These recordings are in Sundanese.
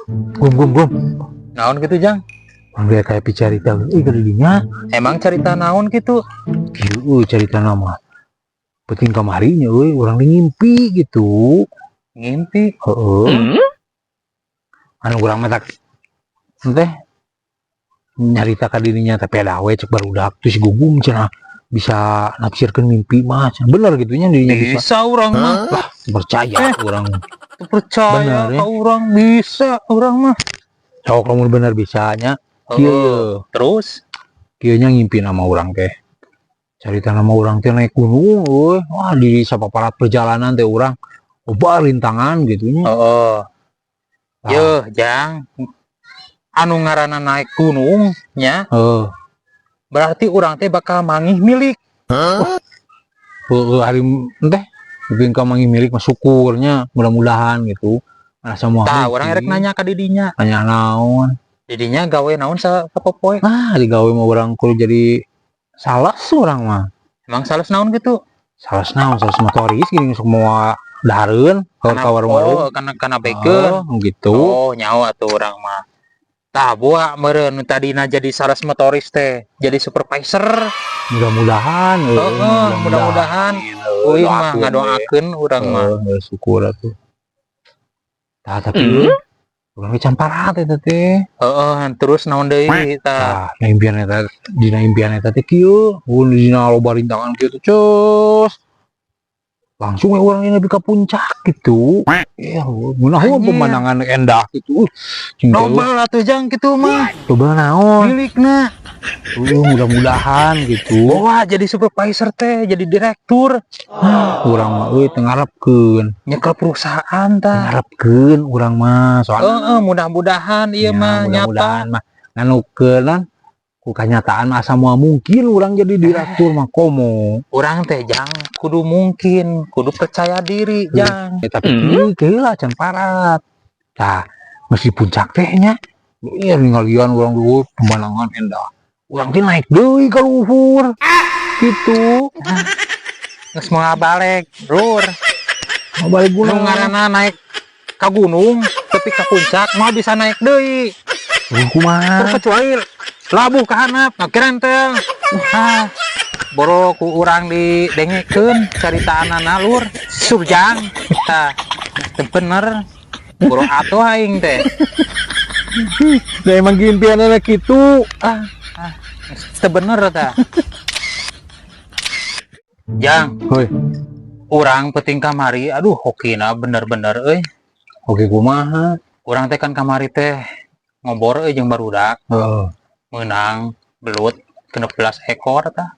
Gum gum gum. Naon gitu, Jang? Urang kayak bicarita euy ka didinya. Emang cerita naon gitu? Kieu euy carita nama. Penting kamari nya euy urang ngimpi gitu. Ngimpi. Heeh. Anu urang mah tak teh nyarita ka dirinya, tapi ada we cek barudak tuh si Gugum cenah bisa nafsirkeun mimpi mah cenah. Bener gitu nya dirinya bisa? Bisa urang mah. Lah, percaya urang. Percaya. Bener, ya? Ka urang bisa urang mah. Sok lamun bener bisanya kieu. Heeh. Terus? Kieu nya ngimpi nama urang teh, carita nama urang teh naik gunung euy. Wah, di sapaparat perjalanan teh urang loba rintangan gitu nya. Heeh. Tah. Yeuh, Jang. Anu ngaranna naik gunung nya, berarti urang teh bakal mangih milik. Heeh, hari teh mungkin ka manggih milik mah syukurnya, mudah-mudahan gitu. Nah, semua. Tah, urang erek nanya ka didinya. Nanya naon? Didinya gawe naon sa sapopoe? Ah, digawe mah urang kudu jadi sales urang mah. Emang sales naon gitu? Sales naon? Sales motoris gini, semua dahareun ke Kana ka warung-warung. Oh, kana kana beken. Oh, gitu. Oh, nyawa tuh urang mah. Tah, buah meureun nu tadina jadi sales motoris teh, jadi supervisor. Mudah-mudahan euy. Heeh, mudah-mudahan. Euy mah ngadoakeun urang mah. Heeh, syukur atuh. Tah, tapi euy, urang ge can parat eta teh. Heeh, terus naon deui tah? Tah, na impian eta, dina impian eta teh kieu, mun dina loba rintangan kieu teh cus. Langsung we urang ini nepi ka puncak gitu. Ya, ngeunah Anjir. Pemandangan endah gitu. Cing teh, Dobel atuh, Jang, kitu mah. Dobel naon? Milikna. Mudah-mudahan gitu. Wah, jadi supervisor teh, jadi direktur. Urang mah euy teu ngarepkeun. Nyekel perusahaan tah. Ngarepkeun urang mah soalnya. Heeh, mudah-mudahan ieu Ya, mah nyata. mudah-mudahan mah nganukeun ku kanyataan asa moal mungkin urang jadi direktur mah komo. Urang teh, Jang, kudu mungkin, kudu percaya diri, Jang. Ya, tapi kieu kieu lah can parat. Tah, mesti puncak teh nya. Iya, ninggalian urang dulu pemandangan endah. Urang teh naik deui ka luhur. Gitu. Geus moal balik, lur. Mau balik Nu gunung. Ngaranna naik ka gunung, tapi ka puncak moal bisa naik deui. Kumaha? Terkecuali labuh ka handap, ngakirentel. Ah, boro ku urang didengekeun caritaanana, lur, surjang. Tah, teu bener. Boro atuh aing teh. Da emang impianna kitu. Ah, ah, teu bener tah. Jang, Hoi, urang penting kamari, aduh, hokina bener-bener euy. Oke, kumaha? Urang teh kan kamari teh ngobor euy jeung barudak, meunang belut 16 ekor tah.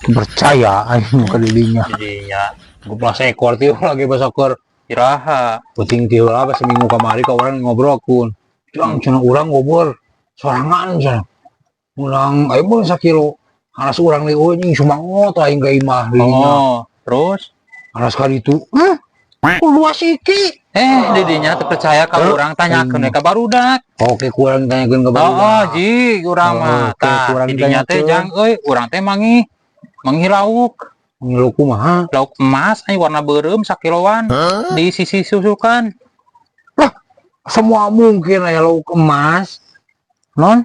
Percaya aing ka dirinya. Jadinya 12 ekor teh lagi basoker iraha? Penting ti heula pas seminggu kamari ka urang ngobrolkeun. Jang, cenah urang ngobrol sorangan cenah. Menang aya mun sakilo. Haras urang deui euy nying sumangot aing ka imah dirinya. Oh, terus? Haras ka ditu. Hah? Dua siki. Eh, didinya teu percaya ka urang, tanyakeun we ka barudak. Oke, kurang tanyakeun ka Oh, barudak. ji, urang mah. Oke, Tah, kurang didinya teh ditanyakeun. Jang euy, urang teh manggih manggih lauk. Ngilu kumaha? Lauk emas euy warna beureum sakiloan di sisi susukan. Semua mungkin aya lauk emas. Non?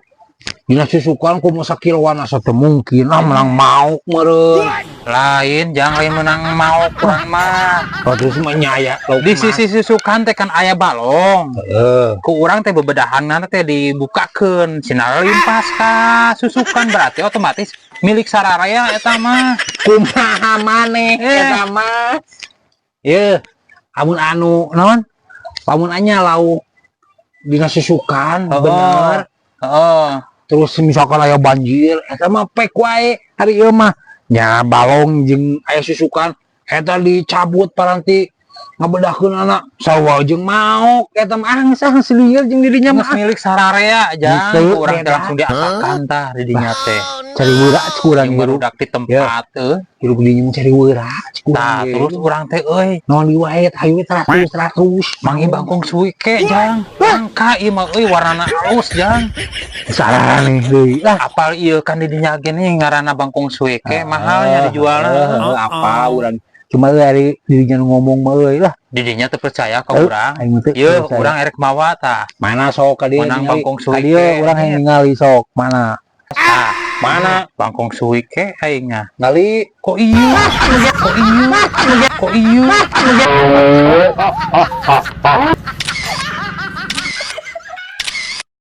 Dina susukan kumaha sakiloan, asa teu mungkin ah, menang mauk meureun. Lain, Jang, lain menang mauk urang mah. Oh, terus mah nya aya lauk Di emas. sisi susukan teh kan aya balong. Heeh. Ku urang teh bebedahan teh dibukakeun, sinar limpas ka susukan, berarti otomatis milik sararea eta mah. Kumaha maneh Eh. eta mah? Ye, amun anu naon? Lamun anya lauk dina susukan bener. Terus misalkan aya banjir eta mah pek wae, hari ieu mah nya balong jeung aya susukan eta dicabut paranti ngabedahkeun anak sarua jeung maok eta mah, angsah selieur jeung dirinya Geus mah. Milik sararea, Jang. Gitu, Ku urang teh beda. Langsung diatakan tah didinya teh. Cari weura cek urang Jeung hirup. Barudak di tempat teh. Hirup di dinya cari weura cek urang Tah, ge. Terus urang teh euy Naon di wae hayu 100 100. Manggih bangkong suike, Jang. Langka ieu mah euy, warnana alus, Jang. Sarane deui lah. Apal ieu kan di dinya gini ngaranna bangkong suike mahalnya dijualna. Heeh, apa urang Cuma euy, ari dirinya nu ngomong mah euy lah. Didinya teu percaya ka Eh, urang. Aing mah teu Ieu percaya. Urang erek mawa tah. Mana sok ka dieu Menang ningali. bangkong Ka dieu suwi ke. urang yang ningali sok. Mana? Tah, Mana? Bangkong suwi ke aing nya. Ngali. Kok ieu? Kok ieu? Kok ieu?